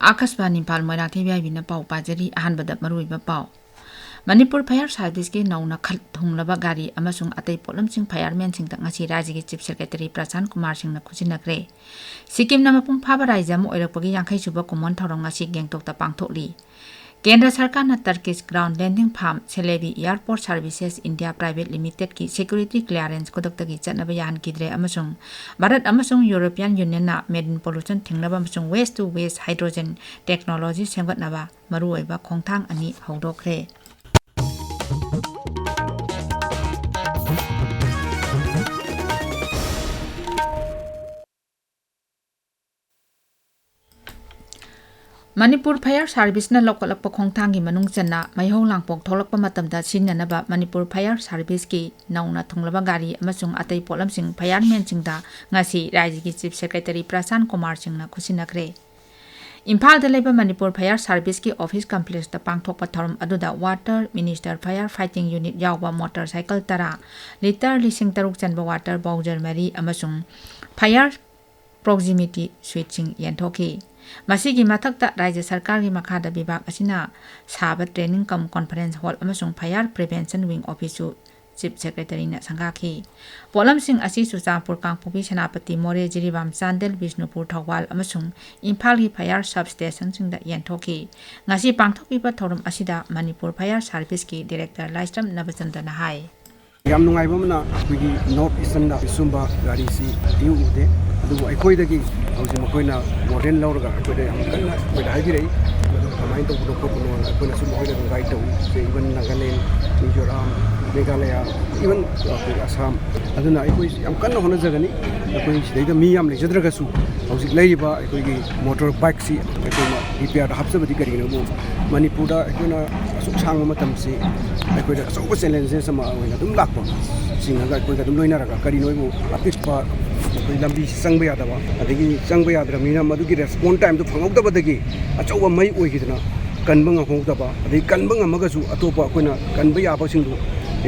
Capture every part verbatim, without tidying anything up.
ꯑꯥꯀꯥꯁꯕꯥꯅꯤ ꯏꯝꯐꯥꯜ, ꯃꯣꯏꯔꯥꯡꯊꯦꯝ ꯌꯥꯏꯕꯤꯅ ꯄꯥꯎ ꯄꯥꯖꯔꯤ꯫ ꯑꯍꯥꯟꯕꯗ ꯃꯔꯨꯑꯣꯏꯕ ꯄꯥꯎ꯫ ꯃꯅꯤꯄꯨꯔ Fire Serviceꯀꯤ ꯅꯧꯅ ꯈꯜ-, ꯊꯨꯡꯂꯕ ꯒꯥꯔꯤ ꯑꯃꯁꯨꯡ ꯑꯇꯩ ꯄꯣꯠꯂꯝꯁꯤꯡ firemenꯁꯤꯡꯗ ꯉꯁꯤ ꯔꯥꯖ꯭ꯌꯒꯤ Chief Secretary ꯄ꯭ꯔꯁꯥꯟ ꯀꯨꯃꯥꯔ ꯁꯤꯡꯅ ꯈꯨꯠꯁꯤꯟꯅꯈ꯭ꯔꯦ꯫ ꯁꯤꯛꯀꯤꯝꯅ ꯃꯄꯨꯡ ꯐꯥꯕ ꯔꯥꯖ꯭ꯌ ꯑꯃ ꯑꯣꯏꯔꯛꯄꯒꯤ ꯌꯥꯡꯈꯩ ꯁꯨꯕ ꯀꯨꯝꯑꯣꯟ ꯊꯧꯔꯝ ꯉꯁꯤ ꯒꯦꯡꯇꯣꯛꯇ ꯄꯥꯡꯊꯣꯛꯂꯤ꯫ ꯀꯦꯟꯗ꯭ꯔ ꯁꯔꯀꯥꯔꯅ Turkish ground landing farm Celebi Airport Services India Private Limitedꯀꯤ security clearance ꯈꯨꯗꯛꯇꯒꯤ ꯆꯠꯅꯕ ꯌꯥꯍꯟꯈꯤꯗ꯭ꯔꯦ ꯑꯃꯁꯨꯡ ꯚꯥꯔꯠ ꯑꯃꯁꯨꯡ European Unionꯅ marine pollution ꯊꯤꯡꯅꯕ ꯑꯃꯁꯨꯡ waste to waste hydrogen technology ꯁꯦꯝꯒꯠꯅꯕ ꯃꯔꯨꯑꯣꯏꯕ ꯈꯣꯡꯊꯥꯡ ꯑꯅꯤ ꯍꯧꯗꯣꯛꯈ꯭ꯔꯦ꯫ ꯃꯅꯤꯄꯨꯔ Fire Serviceꯅ ꯂꯧꯈꯠꯂꯛꯄ ꯈꯣꯡꯊꯥꯡꯒꯤ ꯃꯅꯨꯡ ꯆꯟꯅ ꯃꯩꯍꯧ ꯂꯥꯡꯄꯣꯛ ꯊꯣꯛꯂꯛꯄ ꯃꯇꯝꯗ ꯁꯤꯖꯤꯟꯅꯅꯕ ꯃꯅꯤꯄꯨꯔ Fire Serviceꯀꯤ ꯅꯧꯅ ꯊꯨꯡꯂꯕ ꯒꯥꯔꯤ ꯑꯃꯁꯨꯡ ꯑꯇꯩ ꯄꯣꯠꯂꯝꯁꯤꯡ firemenꯁꯤꯡꯗ ꯉꯁꯤ ꯔꯥꯖ꯭ꯌꯒꯤ Chief Secretary ꯄ꯭ꯔꯁꯥꯟ ꯀꯨꯃꯥꯔ ꯁꯤꯡꯅ ꯈꯨꯠꯁꯤꯟꯅꯈ꯭ꯔꯦ꯫ ꯏꯝꯐꯥꯜꯗ ꯂꯩꯕ ꯃꯅꯤꯄꯨꯔ Fire Serviceꯀꯤ office complexꯇ ꯄꯥꯡꯊꯣꯛꯄ ꯊꯧꯔꯝ ꯑꯗꯨꯗ Water Minister Fire Fighting Unit ꯌꯥꯎꯕ motorcycle ꯇꯔꯥ, litre ꯂꯤꯁꯤꯡ ꯇꯔꯨꯛ ꯆꯟꯕ water bowser ꯃꯔꯤ ꯑꯃꯁꯨꯡ fire proximity switchꯁꯤꯡ ꯌꯦꯟꯊꯣꯛꯈꯤ꯫ ꯃꯁꯤꯒꯤ ꯃꯊꯛꯇ ꯔꯥꯖ꯭ꯌ ꯁꯔꯀꯥꯔꯒꯤ ꯃꯈꯥꯗ ꯕꯤꯚꯥꯒ ꯑꯁꯤꯅ ꯁꯥꯕ training cum conference hall ꯑꯃꯁꯨꯡ fire prevention wing officeꯁꯨ Chief Secretaryꯅ ꯁꯪꯒꯥꯈꯤ꯫ ꯄꯣꯠꯂꯝꯁꯤꯡ ꯑꯁꯤ ꯆꯨꯔꯆꯥꯟꯄꯨꯔ, ꯀꯥꯡꯄꯣꯛꯄꯤ, ꯁꯦꯅꯥꯄꯇꯤ, ꯃꯣꯔꯦ, ꯖꯤꯔꯤꯕꯥꯝ, ꯆꯥꯟꯗꯦꯜ, ꯕꯤꯁꯅꯨꯄꯨꯔ, ꯊꯧꯕꯥꯜ ꯑꯃꯁꯨꯡ ꯏꯝꯐꯥꯜꯒꯤ fire substationꯁꯤꯡꯗ ꯌꯦꯟꯊꯣꯛꯈꯤ꯫ ꯉꯁꯤ ꯄꯥꯡꯊꯣꯛꯈꯤꯕ ꯊꯧꯔꯝ ꯑꯁꯤꯗ ꯃꯅꯤꯄꯨꯔ Fire Serviceꯀꯤ Director ꯂꯥꯏꯁ꯭ꯔꯝ ꯅꯕꯆꯟꯗ꯭ꯔꯅ ꯍꯥꯏ꯫ ꯌꯥꯝ ꯅꯨꯡꯉꯥꯏꯕ ꯑꯃꯅ, ꯑꯩꯈꯣꯏꯒꯤ North Easternꯗ ꯁꯤꯒꯨꯝꯕ ꯒꯥꯔꯤꯁꯤ ꯏꯎ ꯎꯗꯦ꯫ ꯑꯗꯨꯕꯨ ꯑꯩꯈꯣꯏꯗꯒꯤ ꯍꯧꯖꯤꯛ ꯃꯈꯣꯏꯅ model ꯂꯧꯔꯒ ꯑꯩꯈꯣꯏꯗ ꯌꯥꯝ ꯀꯟꯅ ꯑꯩꯈꯣꯏꯗ ꯍꯥꯏꯕꯤꯔꯛꯏ꯫ ꯑꯗꯨ ꯀꯃꯥꯏꯅ ꯇꯧꯕꯅꯣ ꯈꯣꯠꯄꯅꯣꯅ ꯑꯩꯈꯣꯏꯅꯁꯨ ꯃꯈꯣꯏꯗ ꯑꯗꯨꯝ guide ꯇꯧꯏ꯫ ꯁꯦ, even ꯅꯥꯒꯥꯂꯦꯟ, ꯃꯤꯖꯣꯔꯥꯝ, ꯃꯦꯘꯥꯂꯌꯥ, even ꯑꯩꯈꯣꯏ ꯑꯁꯥꯝ꯫ ꯑꯗꯨꯅ ꯑꯩꯈꯣꯏ ꯌꯥꯝ ꯀꯟꯅ ꯍꯣꯠꯅꯖꯒꯅꯤ꯫ ꯑꯩꯈꯣꯏ ꯁꯤꯗꯩꯗ ꯃꯤ ꯌꯥꯝ ꯂꯩꯖꯗ꯭ꯔꯒꯁꯨ, ꯍꯧꯖꯤꯛ ꯂꯩꯔꯤꯕ ꯑꯩꯈꯣꯏꯒꯤ motorbikeꯁꯤ ꯑꯩꯈꯣꯏꯅ repairꯗ ꯍꯥꯞꯆꯕꯗꯤ ꯀꯔꯤꯒꯤꯅꯣꯕꯨ, ꯃꯅꯤꯄꯨꯔꯗ ꯑꯩꯈꯣꯏꯅ ꯑꯁꯨꯛ ꯁꯥꯡꯕ ꯃꯇꯝꯁꯤ ꯑꯩꯈꯣꯏꯗ ꯑꯆꯧꯕ challenges ꯑꯃ ꯑꯣꯏꯅ ꯑꯗꯨꯝ ꯂꯥꯛꯄ, ꯆꯤꯡꯉꯒ ꯑꯩꯈꯣꯏꯒ ꯑꯗꯨꯝ ꯂꯣꯏꯅꯔꯒ, ꯀꯔꯤꯅꯣ ꯍꯥꯏꯕꯨ ꯑꯄꯤꯛꯄ ꯑꯩꯈꯣꯏ ꯂꯝꯕꯤ ꯆꯪꯕ ꯌꯥꯗꯕ, ꯑꯗꯒꯤ ꯆꯪꯕ ꯌꯥꯗ꯭ꯔꯕꯅꯤꯅ ꯃꯗꯨꯒꯤ response timeꯗꯨ ꯐꯪꯍꯧꯗꯕꯗꯒꯤ ꯑꯆꯧꯕ ꯃꯩ ꯑꯣꯏꯈꯤꯗꯅ ꯀꯟꯕ ꯉꯝꯍꯧꯗꯕ, ꯑꯗꯩ ꯀꯟꯕ ꯉꯝꯃꯒꯁꯨ ꯑꯇꯣꯞꯄ ꯑꯩꯈꯣꯏꯅ ꯀꯟꯕ ꯌꯥꯕꯁꯤꯡꯗꯨ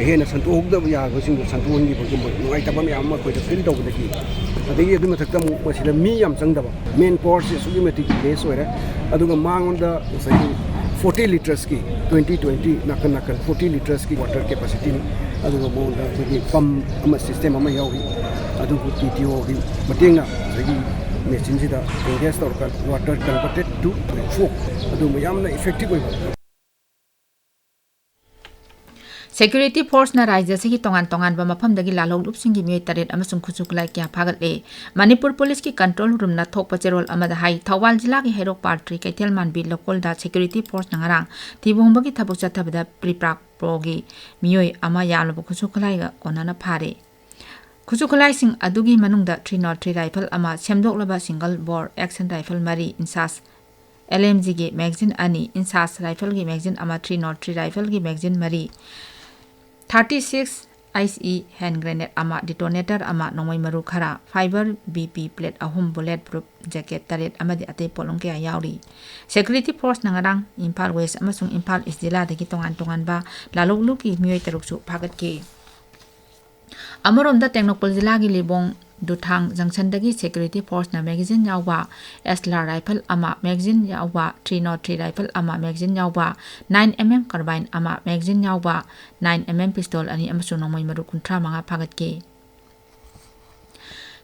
ꯍꯦꯟꯅ ꯁꯟꯗꯣꯛꯍꯧꯗꯕ ꯌꯥꯕꯁꯤꯡꯗꯣ ꯁꯟꯗꯣꯛꯍꯟꯈꯤꯕꯒꯨꯝꯕ ꯅꯨꯡꯉꯥꯏꯇꯕ ꯃꯌꯥꯝ ꯑꯃ ꯑꯩꯈꯣꯏꯗ ꯐꯤꯜ ꯇꯧꯕꯗꯒꯤ, ꯑꯗꯒꯤ ꯑꯗꯨꯒꯤ ꯃꯊꯛꯇ ꯑꯃꯨꯛ ꯃꯁꯤꯗ ꯃꯤ ꯌꯥꯝ ꯆꯪꯗꯕ, ꯃꯦꯟ ꯄꯥꯋꯔꯁꯦ ꯑꯁꯨꯛꯀꯤ ꯃꯇꯤꯛ ꯂꯦꯁ ꯑꯣꯏꯔꯦ꯫ ꯑꯗꯨꯒ ꯃꯉꯣꯟꯗ ꯉꯁꯥꯏꯒꯤ ꯐꯣꯔꯇꯤ ꯂꯤꯇꯔꯁꯀꯤ, ꯇ꯭ꯋꯦꯟꯇꯤ ꯇ꯭ꯋꯦꯟꯇꯤ ꯅꯥꯀꯟ ꯅꯥꯀꯟ ꯐꯣꯔꯇꯤ ꯂꯤꯇꯔꯁꯀꯤ ꯋꯥꯇꯔ ꯀꯦꯄꯥꯁꯤꯇꯤꯅꯤ꯫ ꯑꯗꯨꯒ ꯃꯉꯣꯟꯗ ꯑꯩꯈꯣꯏꯒꯤ ꯄꯝ ꯑꯃ, ꯁꯤꯁꯇꯦꯝ ꯑꯃ ꯌꯥꯎꯔꯤ꯫ ꯑꯗꯨꯕꯨ ꯇꯤ ꯇꯤ ꯑꯣꯒꯤ ꯃꯇꯦꯡꯅ ꯉꯁꯥꯏꯒꯤ ꯃꯦꯆꯤꯟꯁꯤꯗ ꯑꯦꯡꯒꯦꯖ ꯇꯧꯔꯒ ꯋꯥꯇꯔ ꯀꯟꯚꯔꯇꯦꯠ ꯇꯨ ꯐꯣꯛ ꯑꯗꯨ ꯌꯥꯝꯅ ꯏꯐꯦꯛꯇꯤꯚ ꯑꯣꯏꯕ꯫ ꯁꯦꯀ꯭ꯌꯨꯔꯤꯇꯤ ꯐꯣꯔꯁꯅ ꯔꯥꯖ꯭ꯌ ꯑꯁꯤꯒꯤ ꯇꯣꯉꯥꯟ ꯇꯣꯉꯥꯟꯕ ꯃꯐꯝꯗꯒꯤ ꯂꯥꯜꯍꯧꯂꯨꯞꯁꯤꯡꯒꯤ ꯃꯤꯑꯣꯏ ꯇꯔꯦꯠ ꯑꯃꯁꯨꯡ ꯈꯨꯠꯁꯨ ꯈꯨꯠꯂꯥꯏ ꯀꯌꯥ ꯐꯥꯒꯠꯂꯦ꯫ ꯃꯅꯤꯄꯨꯔ ꯄꯨꯂꯤꯁꯀꯤ ꯀꯟꯇ꯭ꯔꯣꯜ ꯔꯨꯝꯅ ꯊꯣꯛꯄ ꯆꯦꯔꯣꯜ ꯑꯃꯗ ꯍꯥꯏ, ꯊꯧꯕꯥꯜ ꯖꯤꯂꯥꯒꯤ ꯍꯩꯔꯣꯛ ꯄꯥꯔꯠ ꯊ꯭ꯔꯤ ꯀꯩꯊꯦꯜ ꯃꯥꯟꯕꯤ ꯂꯧꯀꯣꯜꯗ ꯁꯦꯀ꯭ꯌꯨꯔꯤꯇꯤ ꯐꯣꯔꯁꯅ ꯉꯔꯥꯡ ꯊꯤꯕ ꯍꯨꯝꯕꯒꯤ ꯊꯕꯛ ꯆꯠꯊꯕꯗ ꯄ꯭ꯔꯤꯄ꯭ꯔꯥꯛ ꯄ꯭ꯔꯣꯒꯤ ꯃꯤꯑꯣꯏ ꯑꯃ ꯌꯥꯜꯂꯕ ꯈꯨꯠꯁꯨ ꯈꯨꯠꯂꯥꯏꯒ ꯀꯣꯟꯅꯅ ꯐꯥꯔꯦ꯫ ꯈꯨꯠꯁꯨ ꯈꯨꯠꯂꯥꯏꯁꯤꯡ ꯑꯗꯨꯒꯤ ꯃꯅꯨꯡꯗ ꯊ꯭ꯔꯤ ꯅꯣꯠ ꯊ꯭ꯔꯤ ꯔꯥꯏꯐꯜ ꯑꯃ, ꯁꯦꯝꯗꯣꯛꯂꯕ ꯁꯤꯡꯒꯜ ꯕꯣꯔ ꯑꯦꯛꯁꯟ ꯔꯥꯏꯐꯜ ꯃꯔꯤ, ꯏꯟꯁꯥꯁ ꯑꯦꯜ ꯑꯦꯝ ꯖꯤꯒꯤ ꯃꯦꯒꯥꯖꯤꯟ ꯑꯅꯤ, ꯏꯟꯁꯥꯁ ꯔꯥꯏꯐꯜꯒꯤ ꯃꯦꯒꯥꯖꯤꯟ ꯑꯃ, ꯊ꯭ꯔꯤ ꯅꯣꯠ ꯊ꯭ꯔꯤ ꯔꯥꯏꯐꯜꯒꯤ ꯃꯦꯒꯥꯖꯤꯟ ꯃꯔꯤ, thirty six ice E hand grenade ꯑꯃ, ꯗꯤꯇꯣꯅꯦꯇꯔ ꯑꯃ, ꯅꯣꯡꯃꯩ ꯃꯔꯨ ꯈꯔ, ꯐꯥꯏꯕꯔ ꯕꯤ ꯄꯤ ꯄ꯭ꯂꯦꯠ ꯑꯍꯨꯝ, ꯕꯨꯂꯦꯠ ꯄ꯭ꯔꯨꯐ ꯖꯦꯀꯦꯠ ꯇꯔꯦꯠ ꯑꯃꯗꯤ ꯑꯇꯩ ꯄꯣꯠꯂꯝ ꯀꯌꯥ ꯌꯥꯎꯔꯤ꯫ ꯁꯦꯀ꯭ꯌꯨꯔꯤꯇꯤ ꯐꯣꯔꯁꯅ ꯉꯔꯥꯡ ꯏꯝꯐꯥꯜ ꯋꯦꯁ ꯑꯃꯁꯨꯡ ꯏꯝꯐꯥꯜ ꯏꯁ ꯖꯤꯂꯥꯗꯒꯤ ꯇꯣꯉꯥꯟ ꯇꯣꯉꯥꯟꯕ ꯂꯥꯂꯣꯛꯂꯨꯞꯀꯤ ꯃꯤꯑꯣꯏ ꯇꯔꯨꯛꯁꯨ ꯐꯥꯒꯠꯈꯤ꯫ ꯑꯃꯔꯣꯝꯗ ꯇꯦꯡꯅꯧꯄꯜ ꯖꯤꯂꯥꯒꯤ ꯂꯤꯕꯣꯡ ꯗꯨꯊꯥꯡ ꯖꯪꯁꯟꯗꯒꯤ ꯁꯦꯀ꯭ꯌꯨꯔꯤꯇꯤ ꯐꯣꯔꯁꯅ ꯃꯦꯒꯥꯖꯤꯟ ꯌꯥꯎꯕ ꯑꯦꯁ ꯂꯥꯔ ꯔꯥꯏꯐꯜ ꯑꯃ, ꯃꯦꯒꯥꯖꯤꯟ ꯌꯥꯎꯕ ꯊ꯭ꯔꯤ ꯅꯣꯠ ꯊ꯭ꯔꯤ ꯔꯥꯏꯐꯜ ꯑꯃ, ꯃꯦꯒꯥꯖꯤꯟ ꯌꯥꯎꯕ ꯅꯥꯏꯟ ꯑꯦꯝ ꯑꯦꯝ ꯀꯥꯔꯕꯥꯏꯟ ꯑꯃ, ꯃꯦꯒꯥꯖꯤꯟ ꯌꯥꯎꯕ ꯅꯥꯏꯟ ꯑꯦꯝ ꯑꯦꯝ ꯄꯤꯁꯇꯣꯜ ꯑꯅꯤ ꯑꯃꯁꯨꯡ ꯅꯣꯡꯃꯩ ꯃꯔꯨ ꯀꯨꯟꯊ꯭ꯔꯥ ꯃꯉꯥ ꯐꯥꯒꯠꯈꯤ꯫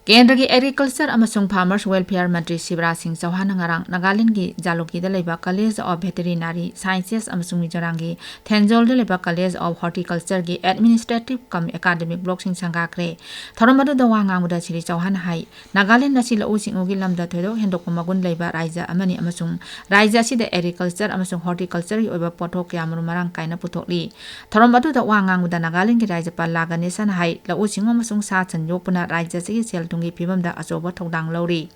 ꯀꯦꯟꯗ꯭ꯔꯒꯤ ꯑꯦꯒ꯭ꯔꯤꯀꯜꯆꯔ ꯑꯃꯁꯨꯡ ꯐꯥꯔꯃꯔꯁ ꯋꯦꯜꯐꯤꯌꯔ ꯃꯟꯇ꯭ꯔꯤ ꯁꯤꯕꯔꯥꯖ ꯁꯤꯡ ꯆꯧꯍꯥꯟꯅ ꯉꯔꯥꯡ ꯅꯥꯒꯥꯂꯦꯟꯗꯒꯤ ꯖꯥꯂꯨꯀꯤꯗ ꯂꯩꯕ ꯀꯣꯂꯦꯖ ꯑꯣꯐ ꯚꯦꯇꯦꯔꯤꯅꯥꯔꯤ ꯁꯥꯏꯟꯁꯦꯁ ꯑꯃꯁꯨꯡ ꯃꯤꯖꯣꯔꯥꯝꯒꯤ ꯊꯦꯟꯖꯣꯜꯗ ꯂꯩꯕ ꯀꯣꯂꯦꯖ ꯑꯣꯐ ꯍꯣꯔꯇꯤꯀꯜꯆꯔꯒꯤ ꯑꯦꯗꯃꯤꯅꯤꯁꯇ꯭ꯔꯦꯇꯤꯚ ꯀꯝ ꯑꯦꯀꯥꯗꯃꯤꯛ ꯕ꯭ꯂꯣꯛꯁꯤꯡ ꯁꯪꯒꯥꯈ꯭ꯔꯦ꯫ ꯊꯧꯔꯝ ꯑꯗꯨꯗ ꯋꯥ ꯉꯥꯡꯕꯗ ꯁꯤꯔꯤ ꯆꯧꯍꯥꯟ ꯍꯥꯏ, ꯅꯥꯒꯥꯂꯦꯟ ꯑꯁꯤ ꯂꯧꯎ ꯁꯤꯡꯎꯒꯤ ꯂꯝꯗ ꯊꯣꯏꯗꯣꯛ ꯍꯦꯟꯗꯣꯛꯄ ꯃꯒꯨꯟ ꯂꯩꯕ ꯔꯥꯖ꯭ꯌ ꯑꯃꯅꯤ ꯑꯃꯁꯨꯡ ꯔꯥꯖ꯭ꯌ ꯑꯁꯤꯗ ꯑꯦꯒ꯭ꯔꯤꯀꯜꯆꯔ ꯑꯃꯁꯨꯡ ꯍꯣꯔꯇꯤꯀꯜꯆꯔꯒꯤ ꯑꯣꯏꯕ ꯄꯣꯠꯊꯣꯛ ꯀꯌꯥꯃꯔꯨꯝ ꯃꯔꯥꯡ ꯀꯥꯏꯅ ꯄꯨꯊꯣꯛꯂꯤ꯫ ꯊꯧꯔꯝ ꯑꯗꯨꯗ ꯋꯥ ꯉꯥꯡꯕꯗ ꯅꯥꯒꯥꯂꯦꯟꯗꯒꯤ ꯔꯥꯖ꯭ꯌꯄꯥꯜ ꯂꯥ ꯒꯅꯦꯁꯟꯅ ꯍꯥꯏ, ꯂꯧꯎ ꯁꯤꯡꯎ ꯑꯃꯁꯨꯡ ꯁꯥ ꯁꯟ ꯌꯣꯛꯄꯅ ꯔꯥꯖ꯭ꯌ ꯑꯁꯤꯒꯤ ꯁꯦꯜ ꯊꯨꯝꯒꯤ ꯐꯤꯕꯝꯗ ꯑꯆꯧꯕ ꯊꯧꯗꯥꯡ ꯂꯧꯔꯤ꯫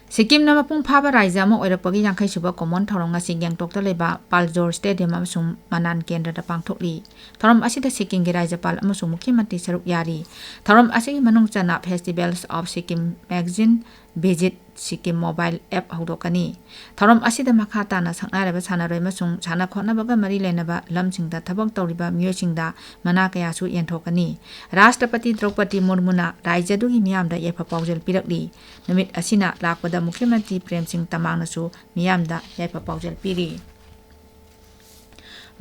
ꯁꯤꯛꯀꯤꯝꯅ ꯃꯄꯨꯡ ꯐꯥꯕ ꯔꯥꯖ꯭ꯌ ꯑꯃ ꯑꯣꯏꯔꯛꯄꯒꯤ ꯌꯥꯡꯈꯩ ꯁꯨꯕ ꯀꯨꯝꯑꯣꯟ ꯊꯧꯔꯝ ꯉꯁꯤ ꯒꯦꯡꯇꯣꯛꯇ ꯂꯩꯕ ꯄꯥꯜꯖꯣꯔ ꯁ꯭ꯇꯦꯗꯤꯌꯝ ꯑꯃꯁꯨꯡ ꯃꯅꯥꯟ ꯀꯦꯟꯗ꯭ꯔꯗ ꯄꯥꯡꯊꯣꯛꯂꯤ꯫ ꯊꯧꯔꯝ ꯑꯁꯤꯗ ꯁꯤꯛꯀꯤꯝꯒꯤ ꯔꯥꯖ꯭ꯌꯄꯥꯜ ꯑꯃꯁꯨꯡ ꯃꯨꯈ꯭ꯌ ꯃꯟꯇ꯭ꯔꯤ ꯁꯔꯨꯛ ꯌꯥꯔꯤ꯫ ꯊꯧꯔꯝ ꯑꯁꯤꯒꯤ ꯃꯅꯨꯡ ꯆꯟꯅ Festivals of Sikkim magazine visit Sikkim mobile app ꯍꯧꯗꯣꯛꯀꯅꯤ꯫ ꯊꯧꯔꯝ ꯑꯁꯤꯗ ꯃꯈꯥ ꯇꯥꯅ ꯁꯛꯅꯥꯏꯔꯕ ꯁꯥꯟꯅꯔꯣꯏ ꯑꯃꯁꯨꯡ ꯁꯥꯟꯅ ꯈꯣꯠꯅꯕꯒ ꯃꯔꯤ ꯂꯩꯅꯕ ꯂꯝꯁꯤꯡꯗ ꯊꯕꯛ ꯇꯧꯔꯤꯕ ꯃꯤꯑꯣꯏꯁꯤꯡꯗ ꯃꯅꯥ ꯀꯌꯥꯁꯨ ꯌꯦꯟꯊꯣꯛꯀꯅꯤ꯫ ꯔꯥꯁꯇ꯭ꯔꯄꯇꯤ ꯗ꯭ꯔꯧꯄꯗꯤ ꯃꯨꯔꯃꯨꯅ ꯔꯥꯖ꯭ꯌ ꯑꯗꯨꯒꯤ ꯃꯤꯌꯥꯝꯗ ꯌꯥꯏꯐ ꯄꯥꯎꯖꯦꯜ ꯄꯤꯔꯛꯂꯤ꯫ ꯅꯨꯃꯤꯠ ꯑꯁꯤꯅ ꯂꯥꯛꯄꯗ ꯃꯨꯈ꯭ꯌ ꯃꯟꯇ꯭ꯔꯤ ꯄ꯭ꯔꯦꯝ ꯁꯤꯡ ꯇꯃꯥꯡꯅꯁꯨ ꯃꯤꯌꯥꯝꯗ ꯌꯥꯏꯐ ꯄꯥꯎꯖꯦꯜ ꯄꯤꯔꯤ꯫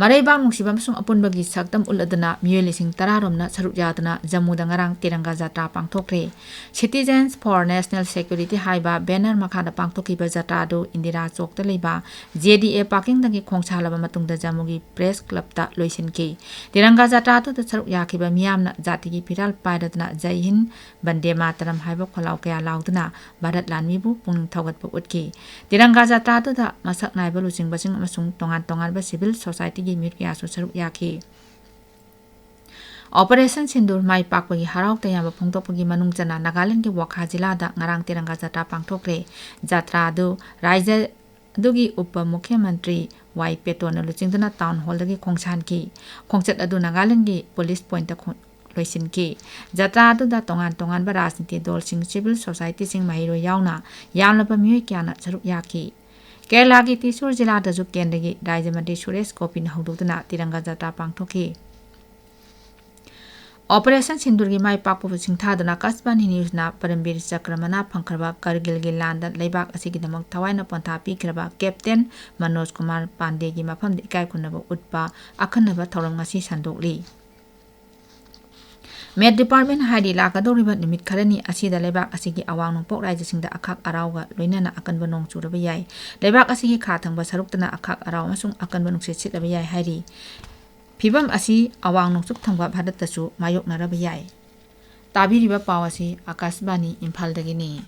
ꯃꯔꯩꯕꯥꯛ ꯅꯨꯡꯁꯤꯕ ꯑꯃꯁꯨꯡ ꯑꯄꯨꯟꯕꯒꯤ ꯁꯛꯇꯝ ꯎꯠꯂꯗꯨꯅ ꯃꯤꯑꯣꯏ ꯂꯤꯁꯤꯡ ꯇꯔꯥ ꯔꯣꯝꯅ ꯁꯔꯨꯛ ꯌꯥꯗꯨꯅ ꯖꯝꯃꯨꯗ ꯉꯔꯥꯡ ꯇꯤꯔꯪꯒꯥ ꯖꯇ꯭ꯔꯥ ꯄꯥꯡꯊꯣꯛꯈ꯭ꯔꯦ꯫ Citizens for National Security ꯍꯥꯏꯕ ꯕꯦꯅꯔ ꯃꯈꯥꯗ ꯄꯥꯡꯊꯣꯛꯈꯤꯕ ꯖꯇ꯭ꯔꯥ ꯑꯗꯨ ꯏꯟꯗꯤꯔꯥ ꯆꯧꯛꯇ ꯂꯩꯕ ꯖꯦ ꯗꯤ ꯑꯦ ꯄꯥꯔꯀꯤꯡꯗꯒꯤ ꯈꯣꯡꯁꯥꯜꯂꯕ ꯃꯇꯨꯡꯗ ꯖꯝꯃꯨꯒꯤ ꯄ꯭ꯔꯦꯁ ꯀ꯭ꯂꯕꯇ ꯂꯣꯏꯁꯤꯟꯈꯤ꯫ ꯇꯤꯔꯪꯒꯥ ꯖꯇ꯭ꯔꯥ ꯑꯗꯨꯗ ꯁꯔꯨꯛ ꯌꯥꯈꯤꯕ ꯃꯤꯌꯥꯝꯅ ꯖꯥꯇꯤꯒꯤ ꯐꯤꯔꯥꯜ ꯄꯥꯏꯔꯗꯨꯅ ꯖꯩ ꯍꯤꯟ, ꯕꯟꯗꯦ ꯃꯥꯇꯔꯝ ꯍꯥꯏꯕ ꯈꯣꯜꯂꯥꯎ ꯀꯌꯥ ꯂꯥꯎꯗꯨꯅ ꯚꯥꯔꯠ ꯂꯥꯟꯃꯤꯕꯨ ꯄꯨꯛꯅꯤꯡ ꯊꯧꯒꯠꯄ ꯎꯠꯈꯤ꯫ ꯇꯤꯔꯪꯒꯥ ꯖꯇ꯭ꯔꯥ ꯑꯗꯨꯗ ꯃꯁꯛ ꯅꯥꯏꯕ ꯂꯨꯆꯤꯡꯕꯁꯤꯡ ꯑꯃꯁꯨꯡ ꯇꯣꯉꯥꯟ ꯇꯣꯉꯥꯟꯕ ꯁꯤꯚꯤꯜ ꯁꯣꯁꯥꯏꯇꯤꯒꯤ ꯃꯤꯑꯣꯏ ꯀꯌꯥꯁꯨ ꯁꯔꯨꯛ ꯌꯥꯈꯤ꯫ ꯑꯣꯄꯔꯦꯁꯟ ꯁꯤꯟꯗꯨꯔ ꯃꯥꯏ ꯄꯥꯛꯄꯒꯤ ꯍꯔꯥꯎ ꯇꯌꯥꯝꯕ ꯐꯣꯡꯗꯣꯛꯄꯒꯤ ꯃꯅꯨꯡ ꯆꯟꯅ ꯅꯥꯒꯥꯂꯦꯟꯗꯒꯤ ꯋꯥꯈꯥ ꯖꯤꯂꯥꯗ ꯉꯔꯥꯡ ꯇꯤꯔꯪꯒꯥ ꯖꯇ꯭ꯔꯥ ꯄꯥꯡꯊꯣꯛꯈ꯭ꯔꯦ꯫ ꯖꯇ꯭ꯔꯥ ꯑꯗꯨ ꯔꯥꯖ꯭ꯌ ꯑꯗꯨꯒꯤ ꯎꯄ ꯃꯨꯈ꯭ꯌ ꯃꯟꯇ꯭ꯔꯤ ꯋꯥꯏ ꯄꯦꯇꯣꯟꯅ ꯂꯨꯆꯤꯡꯗꯨꯅ ꯇꯥꯎꯟ ꯍꯣꯜꯗꯒꯤ ꯈꯣꯡꯁꯥꯟꯈꯤ꯫ ꯈꯣꯡꯆꯠ ꯑꯗꯨ ꯅꯥꯒꯥꯂꯦꯟꯗꯒꯤ ꯄꯨꯂꯤꯁ ꯄꯣꯏꯟꯠꯇ ꯈꯣ-, ꯂꯣꯏꯁꯤꯟꯈꯤ꯫ ꯖꯇ꯭ꯔꯥ ꯑꯗꯨꯗ ꯇꯣꯉꯥꯟ ꯇꯣꯉꯥꯟꯕ ꯔꯥꯖꯅꯤꯇꯤ ꯗꯜꯁꯤꯡ, ꯁꯤꯚꯤꯜ ꯁꯣꯁꯥꯏꯇꯤꯁꯤꯡ, ꯃꯍꯩꯔꯣꯏ ꯌꯥꯎꯅ ꯌꯥꯝꯂꯕ ꯃꯤꯑꯣꯏ ꯀꯌꯥꯅ ꯁꯔꯨꯛ ꯌꯥꯈꯤ꯫ ꯀꯦꯔꯂꯥꯒꯤ ꯇ꯭ꯔꯤꯁꯨꯔ ꯖꯤꯂꯥꯗꯁꯨ ꯀꯦꯟꯗ꯭ꯔꯒꯤ ꯔꯥꯖ꯭ꯌ ꯃꯟꯇ꯭ꯔꯤ ꯁꯨꯔꯦꯁ ꯒꯣꯄꯤꯅ ꯍꯧꯗꯣꯛꯇꯨꯅ ꯇꯤꯔꯪꯒꯥ ꯖꯇ꯭ꯔꯥ ꯄꯥꯡꯊꯣꯛꯈꯤ꯫ ꯑꯣꯄꯔꯦꯁꯟ ꯁꯤꯟꯗꯨꯔꯒꯤ ꯃꯥꯏ ꯄꯥꯛꯄꯕꯨ ꯁꯤꯡꯊꯥꯗꯨꯅ ꯑꯀꯥꯁꯕꯥꯅꯤ ꯅ꯭ꯌꯨꯁꯅ ꯄꯔꯝꯕꯤꯔ ꯆꯀ꯭ꯔ ꯃꯅꯥ ꯐꯪꯈ꯭ꯔꯕ ꯀꯔꯒꯤꯜꯒꯤ ꯂꯥꯟꯗ ꯂꯩꯕꯥꯛ ꯑꯁꯤꯒꯤꯗꯃꯛ ꯊꯋꯥꯏꯅ ꯄꯣꯟꯊꯥ ꯄꯤꯈ꯭ꯔꯕ ꯀꯦꯞꯇꯦꯟ ꯃꯅꯣꯖ ꯀꯨꯃꯥꯔ ꯄꯥꯟꯗꯦꯒꯤ ꯃꯐꯝꯗ ꯏꯀꯥꯏ ꯈꯨꯝꯅꯕ ꯎꯠꯄ ꯑꯈꯟꯅꯕ ꯊꯧꯔꯝ ꯉꯁꯤ ꯁꯟꯗꯣꯛꯂꯤ꯫ ꯃꯦꯠ ꯗꯤꯄꯥꯔꯠꯃꯦꯟ ꯍꯥꯏꯔꯤ, ꯂꯥꯛꯀꯗꯧꯔꯤꯕ ꯅꯨꯃꯤꯠ ꯈꯔꯅꯤ ꯑꯁꯤꯗ ꯂꯩꯕꯥꯛ ꯑꯁꯤꯒꯤ ꯑꯋꯥꯡ ꯅꯣꯡꯄꯣꯛ ꯔꯥꯖ꯭ꯌꯁꯤꯡꯗ ꯑꯈꯥꯛ ꯑꯔꯥꯎꯒ ꯂꯣꯏꯅꯅ ꯑꯀꯟꯕ ꯅꯣꯡ ꯆꯨꯔꯕ ꯌꯥꯏ꯫ ꯂꯩꯕꯥꯛ ꯑꯁꯤꯒꯤ ꯈꯥ ꯊꯪꯕ ꯁꯔꯨꯛꯇꯅ ꯑꯈꯥꯛ ꯑꯔꯥꯎ ꯑꯃꯁꯨꯡ ꯑꯀꯟꯕ ꯅꯨꯡꯁꯤꯠ ꯁꯤꯠꯂꯕ ꯌꯥꯏ ꯍꯥꯏꯔꯤ꯫ ꯐꯤꯚꯝ ꯑꯁꯤ ꯑꯋꯥꯡ ꯅꯣꯡꯆꯨꯞ ꯊꯪꯕ ꯚꯥꯔꯠꯇꯁꯨ ꯃꯥꯌꯣꯛꯅꯔꯕ ꯌꯥꯏ꯫ ꯇꯥꯕꯤꯔꯤꯕ ꯄꯥꯎ ꯑꯁꯤ ꯑꯀꯥꯁꯕꯥꯅꯤ ꯏꯝꯐꯥꯜꯗꯒꯤꯅꯤ꯫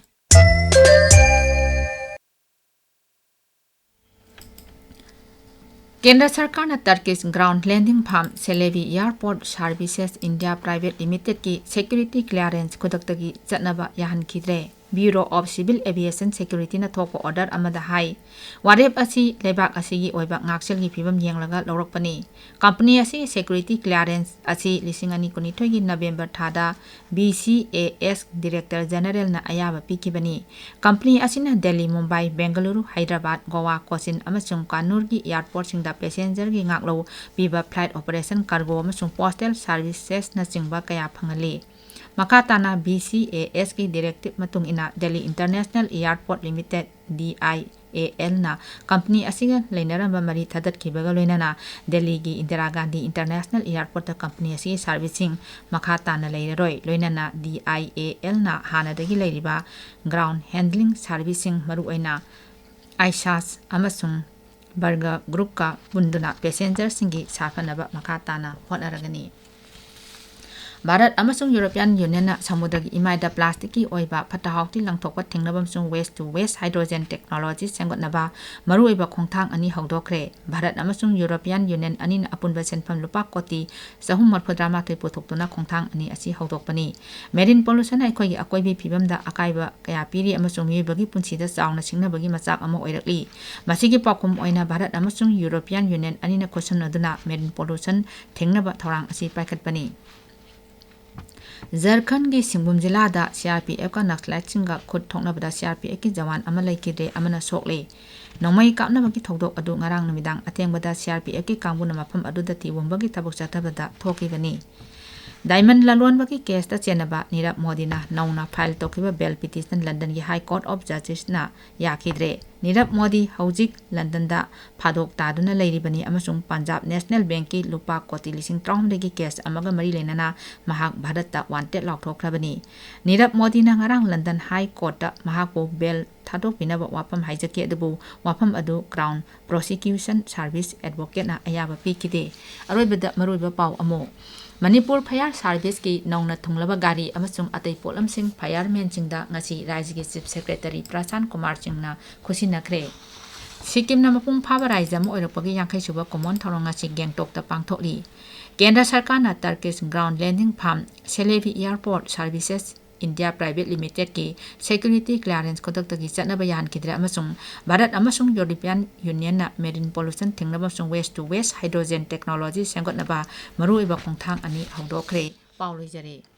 ꯀꯦꯟꯗ꯭ꯔ ꯁꯔꯀꯥꯔꯅ Turkish ground landing firm Celebi airport services India private ꯂꯤꯃꯤꯇꯦꯗꯀꯤ ꯁꯦꯀ꯭ꯌꯨꯔꯤꯇꯤ ꯀ꯭ꯂꯤꯌꯥꯔꯦꯟꯁ ꯈꯨꯗꯛꯇꯒꯤ ꯆꯠꯅꯕ ꯌꯥꯍꯟꯈꯤꯗ꯭ꯔꯦ꯫ Bureau of Civil Aviation Security-ꯅ ꯊꯣꯛꯄ order ꯑꯃꯗ ꯍꯥꯏ꯫ ꯋꯥꯔꯦꯞ ꯑꯁꯤ ꯂꯩꯕꯥꯛ ꯑꯁꯤꯒꯤ ꯑꯣꯏꯕ ꯉꯥꯛꯁꯦꯜꯒꯤ ꯐꯤꯕꯝ ꯌꯦꯡꯂꯒ ꯂꯧꯔꯛꯄꯅꯤ꯫ Company ꯑꯁꯤꯒꯤ security clearance ꯑꯁꯤ ꯂꯤꯁꯤꯡ ꯑꯅꯤ ꯀꯨꯟꯅꯤꯊꯣꯏꯒꯤ November ꯊꯥꯗ B C A S Director General-ꯅ ꯑꯌꯥꯕ ꯄꯤꯈꯤꯕꯅꯤ꯫ Company ꯑꯁꯤꯅ ꯗꯦꯜꯂꯤ, ꯃꯨꯝꯕꯥꯏ, ꯕꯦꯡꯒꯂꯨꯔꯨ, ꯍꯥꯏꯗ꯭ꯔꯕꯥꯗ, ꯒꯣꯋꯥ, ꯀꯣꯆꯤꯟ ꯑꯃꯁꯨꯡ ꯀꯥꯟꯅꯨꯔꯒꯤ airport-ꯁꯤꯡꯗ passenger-ꯒꯤ ꯉꯥꯛꯂꯧ ꯄꯤꯕ flight operation, cargo ꯑꯃꯁꯨꯡ postal services-ꯅꯆꯤꯡꯕ ꯀꯌꯥ ꯐꯪꯍꯜꯂꯤ꯫ ꯃꯈꯥ ꯇꯥꯅ B C A S-ꯀꯤ directive ꯃꯇꯨꯡ ꯏꯟꯅ Delhi International Airport Limited, D I A L-ꯅ company ꯑꯁꯤꯒ ꯂꯩꯅꯔꯝꯕ ꯃꯔꯤ ꯊꯥꯗꯠꯈꯤꯕꯒ ꯂꯣꯏꯅꯅ ꯗꯦꯜꯂꯤꯒꯤ ꯏꯟꯗꯤꯔꯥ ꯒꯥꯟꯙꯤ International Airport-ꯇ company ꯑꯁꯤꯒꯤ service-ꯁꯤꯡ ꯃꯈꯥ ꯇꯥꯅ ꯂꯩꯔꯔꯣꯏ꯫ ꯂꯣꯏꯅꯅ D I A L-ꯅ ꯍꯥꯟꯅꯗꯒꯤ ꯂꯩꯔꯤꯕ ground handling service-ꯁꯤꯡ, ꯃꯔꯨꯑꯣꯏꯅ ISAS ꯑꯃꯁꯨꯡ Berger Group-ꯀ ꯄꯨꯟꯗꯨꯅ passenger-ꯁꯤꯡꯒꯤ ꯁꯥꯐꯅꯕ ꯃꯈꯥ ꯇꯥꯅ ꯍꯣꯠꯅꯔꯒꯅꯤ꯫ ꯚꯥꯔꯠ ꯑꯃꯁꯨꯡ European Union-ꯅ ꯁꯃꯨꯗ꯭ꯔꯒꯤ ꯏꯃꯥꯏꯗ plastic-ꯀꯤ ꯑꯣꯏꯕ ꯐꯠꯇ ꯍꯥꯎꯗꯤ ꯂꯪꯊꯣꯛꯄ ꯊꯤꯡꯅꯕ ꯑꯃꯁꯨꯡ waste to waste hydrogen technology ꯁꯦꯝꯒꯠꯅꯕ ꯃꯔꯨꯑꯣꯏꯕ ꯈꯣꯡꯊꯥꯡ ꯑꯅꯤ ꯍꯧꯗꯣꯛꯈ꯭ꯔꯦ꯫ ꯚꯥꯔꯠ ꯑꯃꯁꯨꯡ European Union ꯑꯅꯤꯅ ꯑꯄꯨꯟꯕ ꯁꯦꯟꯐꯝ ꯂꯨꯄꯥ ꯀꯣꯇꯤ ꯆꯍꯨꯝ ꯃꯔꯤꯐꯨꯇꯔꯥ ꯃꯥꯊꯣꯏ ꯄꯨꯊꯣꯛꯇꯨꯅ ꯈꯣꯡꯊꯥꯡ ꯑꯅꯤ ꯑꯁꯤ ꯍꯧꯗꯣꯛꯄꯅꯤ꯫ Marine pollution-ꯅ ꯑꯩꯈꯣꯏꯒꯤ ꯑꯀꯣꯏꯕꯒꯤ ꯐꯤꯕꯝꯗ ꯑꯀꯥꯏꯕ ꯀꯌꯥ ꯄꯤꯔꯤ ꯑꯃꯁꯨꯡ ꯃꯤꯑꯣꯏꯕꯒꯤ ꯄꯨꯟꯁꯤꯗ ꯆꯥꯎꯅ ꯁꯤꯡꯅꯕꯒꯤ ꯃꯆꯥꯛ ꯑꯃ ꯑꯣꯏꯔꯛꯂꯤ꯫ ꯃꯁꯤꯒꯤ ꯄꯥꯎꯈꯨꯝ ꯑꯣꯏꯅ ꯚꯥꯔꯠ ꯑꯃꯁꯨꯡ European Union ꯑꯅꯤꯅ ꯈꯨꯠꯁꯝꯅꯗꯨꯅ marine pollution ꯊꯤꯡꯅꯕ ꯊꯧꯔꯥꯡ ꯑꯁꯤ ꯄꯥꯏꯈꯠꯄꯅꯤ꯫ ꯖꯔꯈꯟꯒꯤ ꯁꯤꯡꯚꯨꯝ ꯖꯤꯂꯥꯗ C R P F-ꯀ Naxalite-ꯁꯤꯡꯒ ꯈꯨꯠ ꯊꯣꯛꯅꯕꯗ C R P F-ꯀꯤ ꯖꯋꯥꯟ ꯑꯃ ꯂꯩꯈꯤꯗ꯭ꯔꯦ, ꯑꯃꯅ ꯁꯣꯛꯂꯦ꯫ ꯅꯣꯡꯃꯩ ꯀꯥꯞꯅꯕꯒꯤ ꯊꯧꯗꯣꯛ ꯑꯗꯨ ꯉꯔꯥꯡ ꯅꯨꯃꯤꯗꯥꯡ ꯑꯊꯦꯡꯕꯗ C R P F-ꯀꯤ ꯀꯥꯡꯕꯨꯅ ꯃꯐꯝ ꯑꯗꯨꯗ ꯊꯤꯍꯨꯝꯕꯒꯤ ꯊꯕꯛ ꯆꯠꯊꯕꯗ ꯊꯣꯛꯈꯤꯕꯅꯤ꯫ Diamond ꯂꯂꯣꯟꯕꯒꯤ case-ꯇ ꯆꯦꯟꯅꯕ ꯅꯤꯔꯕ ꯃꯣꯗꯤꯅ ꯅꯧꯅ file ꯇꯧꯈꯤꯕ bail petition London-ꯒꯤ High Court of Justice-ꯅ ꯌꯥꯈꯤꯗ꯭ꯔꯦ꯫ ꯅꯤꯔꯕ Modi ꯍꯧꯖꯤꯛ London-ꯗ ꯐꯥꯗꯣꯛ ꯇꯥꯗꯨꯅ ꯂꯩꯔꯤꯕꯅꯤ ꯑꯃꯁꯨꯡ Punjab National Bank-ꯀꯤ ꯂꯨꯄꯥ ꯀꯣꯇꯤ ꯂꯤꯁꯤꯡ ꯇꯔꯥꯍꯨꯝꯗꯣꯏꯒꯤ case ꯑꯃꯒ ꯃꯔꯤ ꯂꯩꯅꯅ ꯃꯍꯥꯛ ꯚꯥꯔꯠꯇ wanted ꯂꯥꯎꯊꯣꯛꯈ꯭ꯔꯕꯅꯤ꯫ ꯅꯤꯔꯕ ꯃꯣꯗꯤꯅ ꯉꯔꯥꯡ London High Court-ꯇ ꯃꯍꯥꯛꯄꯨ bail ꯊꯥꯗꯣꯛꯄꯤꯅꯕ ꯋꯥꯐꯝ ꯍꯥꯏꯖꯈꯤ, ꯑꯗꯨꯕꯨ ꯋꯥꯐꯝ ꯑꯗꯨ Crown Prosecution Service Advocate-ꯅ ꯑꯌꯥꯕ ꯄꯤꯈꯤꯗꯦ꯫ ꯑꯔꯣꯏꯕꯗ ꯃꯔꯨꯑꯣꯏꯕ ꯄꯥꯎ ꯑꯃꯨꯛ꯫ ꯃꯅꯤꯄꯨꯔ Fire Service-ꯀꯤ ꯅꯧꯅ ꯊꯨꯡꯂꯕ ꯒꯥꯔꯤ ꯑꯃꯁꯨꯡ ꯑꯇꯩ ꯄꯣꯠꯂꯝꯁꯤꯡ fireman-ꯁꯤꯡꯗ ꯉꯁꯤ ꯔꯥꯖ꯭ꯌꯒꯤ Chief Secretary ꯄ꯭ꯔꯁꯥꯟ ꯀꯨꯃꯥꯔ ꯁꯤꯡꯅ ꯈꯨꯠꯁꯤꯟꯅꯈ꯭ꯔꯦ꯫ ꯁꯤꯛꯀꯤꯝꯅ ꯃꯄꯨꯡ ꯐꯥꯕ ꯔꯥꯖ꯭ꯌ ꯑꯃ ꯑꯣꯏꯔꯛꯄꯒꯤ ꯌꯥꯡꯈꯩ ꯁꯨꯕ ꯀꯨꯝꯑꯣꯟ ꯊꯧꯔꯝ ꯉꯁꯤ ꯒꯦꯡꯇꯣꯛꯇ ꯄꯥꯡꯊꯣꯛꯂꯤ꯫ ꯀꯦꯟꯗ꯭ꯔ ꯁꯔꯀꯥꯔꯅ Turkish ground landing farm, Celebi Airport Services, India Private Limitedꯀꯤ security clearance ꯈꯨꯗꯛꯇꯒꯤ ꯆꯠꯅꯕ ꯌꯥꯍꯟꯈꯤꯗ꯭ꯔꯦ ꯑꯃꯁꯨꯡ ꯚꯥꯔꯠ ꯑꯃꯁꯨꯡ European Unionꯅ marine pollution ꯊꯤꯡꯅꯕ ꯑꯃꯁꯨꯡ waste to waste hydrogen technology ꯁꯦꯝꯒꯠꯅꯕ ꯃꯔꯨꯑꯣꯏꯕ ꯈꯣꯡꯊꯥꯡ ꯑꯅꯤ ꯍꯧꯗꯣꯛꯈ꯭ꯔꯦ꯫ ꯄꯥꯎ ꯂꯣꯏꯖꯔꯦ꯫